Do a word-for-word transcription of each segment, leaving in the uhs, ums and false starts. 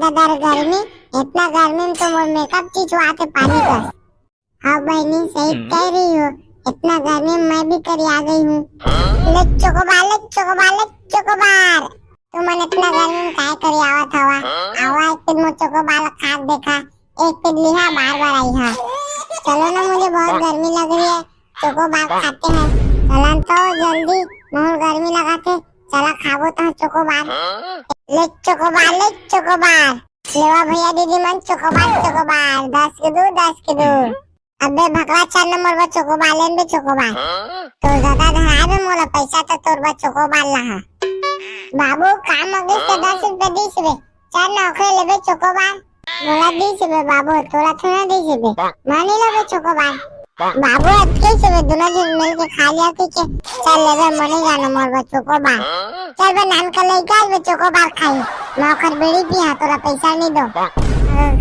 ददा रे गर्मी, इतना गर्मी में तो मोर मेकअप चिचवाथे पानी कस। हाँ बहिनी, सही कह रही हो, इतना गर्मी में मैं भी करिया गई हूँ। ले चोकोबार, ले चोकोबार, ले चोकोबार। तुमन इतना गर्मी में काय करियावत हवा? आवा एक दिन मोर चोकोबार ला खा के देखा। एक दिन लिहा, बार बार आई हा। चलो ना, मुझे बहुत गर्मी लग रही है, चोकोबार खाते हैं। चला तो जल्दी, बहुत गर्मी लगा थे। चला खाबो तो चोकोबार। ले चोकोबार, ले चोकोबार। लेवा भैया दीदी मन, चोकोबार, चोकोबार, दस के दू, दस के दू। अबे भकवा, चार नंबर बा चोकोबार, लेन बे चोकोबार। तोर ददा धराए बे मोला पैसा, तो तोर बा चोकोबार लाहा। बाबू, काम अगिस तो दस रुपया दीस बे, चार नौकरी लेबे चोकोबार। मोला दीस बे बाबू, तोला थोड़ा दीस बे। मानी लो बे चोकोबार। बाबू, अतके से बे, दोनों झन मिल के खा लिया कि के? चल ले बे, मने जानो मोर बा चोकोबार। चल बे, नान का लेके आ बे चोकोबार खाई। मैं ओखर बीड़ी पीहा, तोला पैसा नहीं दो।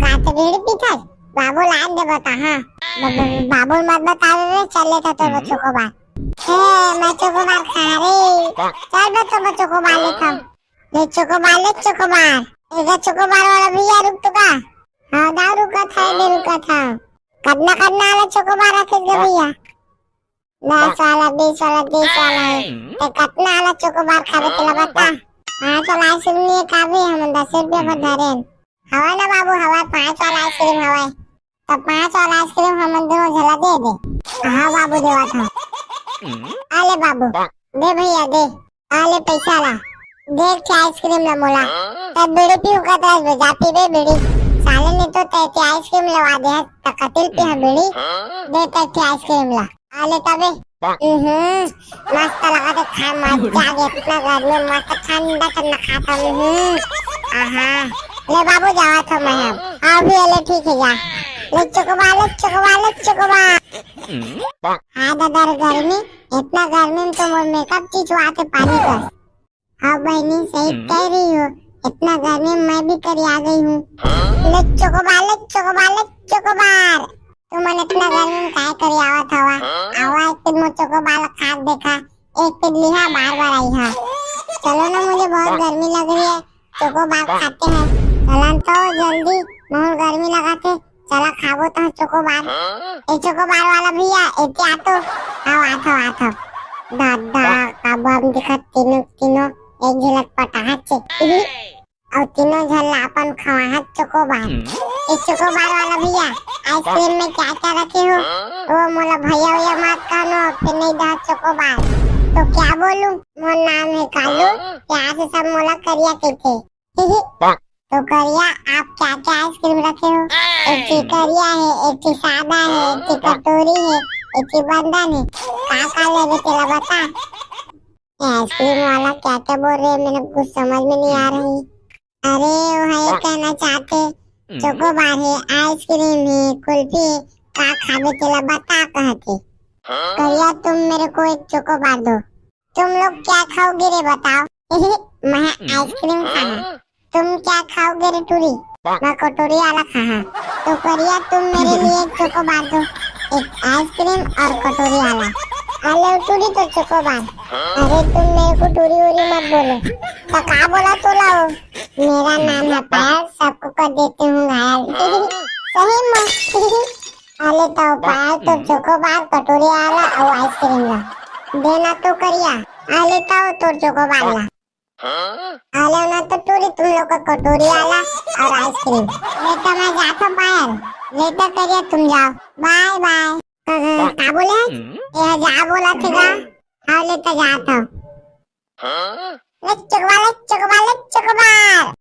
गाते बीड़ी पीथस? बाबू लान दे बता, हाँ। ब-, ब-, बाबू मत बतावे बे, चल लेता तोर बा चोकोबार। हे, मैं चोकोबार खा रे। चल बे, तोर बा चोकोबार लेता। ले चोकोबार, ले चोकोबार। एगा चोकोबार वाला भैया रुक तो का? हाँ, दाऊ रुका था, दे रुका था। कतना, कतना वाला चोकोबार रखे गे भैया? दस वाला, बीस वाला, तीस वाला है। ते कतना वाला चोकोबार खाबे तेला बता। पाँच वाला आइसक्रीम नहीं है का भी, हम दस रुपया पर धरे हैं। हवा ना बाबू, हवा पाँच वाला आइसक्रीम हवा। तो पाँच वाला आइसक्रीम हम दोनों झला दे दे। हाँ बाबू, देवा था। आ ले बाबू, दे भैया, दे। आ ले पैसा ला। देख के आइसक्रीम ला मोला। तब बीड़ी पीऊ का दस बजा पीबे बीड़ी। साले ने तो तैते आइसक्रीम लवा दे है, त कतिल पी है बीड़ी। दे तैते आइसक्रीम ला। आ ले तबे। हम्म, मस्त लगा थे खाए, मजा आ गया। इतना गर्मी में मस्त ठंडा ठंडा खाता हूँ। हम्म, आहा। ले बाबू, जावा था मैं अब। हाँ भी ले, ठीक है, जा। ले चोकोबार, ले चोकोबार, ले चोकोबार। हाँ दादा रे गर्मी, इतना गर्मी में तो मोर मेकअप चिचवाथे पानी कस। हाँ बहिनी, सही कह रही हो, इतना गर्मी में मैं भी करिया गई हूँ। ले चोकोबार, ले चोकोबार, ले चोकोबार। तुमन इतना गर्मी में काय करियावत हवा? आवा एक दिन मोर चोकोबार ला खा के देखा। एक दिन लिहा, बार बार आई हा। चलो ना, मुझे बहुत गर्मी लग रही है, चोकोबार खाते हैं। चला तो जल्दी, बहुत गर्मी लगा थे। चला खाबो तो चोकोबार। ए चोकोबार वाला भैया, एते आ तो। आओ, आ तो, आ तो। दादा, का बम दिखत तीनों, तीनों एक झलक पटाहत चे। और तीनों झन ला अपन खवाहत चोकोबार। ए चोकोबार वाला भैया, आइसक्रीम में क्या क्या रखे हो? वो मोला भैया, भैया मत कहनो, फिर नहीं दहा चोकोबार। तो क्या बोलूं? मोर नाम है कालू, यहाँ से सब मोला करिया कहते। तो करिया, आप क्या क्या आइसक्रीम रखे हो? एक ठी करिया है, एक ठी सादा है, एक ठी कटोरी है, एक ठी बंदन है। का का लेबे तेला बता। ये आइसक्रीम वाला क्या क्या बोल रहे हैं, मेरे कुछ समझ में नहीं आ रही। अरे, वो है कहना चाहते, चोकोबार है, आइसक्रीम है, कुल्फी है, का खाबे तेला बता कहते। करिया, तुम मेरे को एक चोकोबार दो। तुम लोग क्या खाओगे रे बताओ? मैं आइसक्रीम खाना। तुम क्या खाओगे रे टूरी? मैं कटोरी वाला खाहा। तो करिया, तुम मेरे लिए एक चोकोबार दो, एक आइसक्रीम और कटोरी वाला। अले टूरी तो चोकोबार। अरे तुम मेरे को टूरी वूरी मत बोलो। तो का बोला तो लाओ? मेरा नाम है पायल, सबको कर देती हूँ घायल। सही में। अले तो पायल तो चोकोबार कटोरी वाला और आइसक्रीम ला। देना तो करिया। अले तो तोर चोकोबार ला। अले ना तो टूरी तुम लोग का कटोरी वाला और आइसक्रीम। लेता मैं जाता पायल। लेता करिया तुम जाओ। बाय बाय। का, का, का बोले? ये जा बोला थे का? हाँ लेता जाता। ले चोकोबार, ले चोकोबार, ले चोकोबार।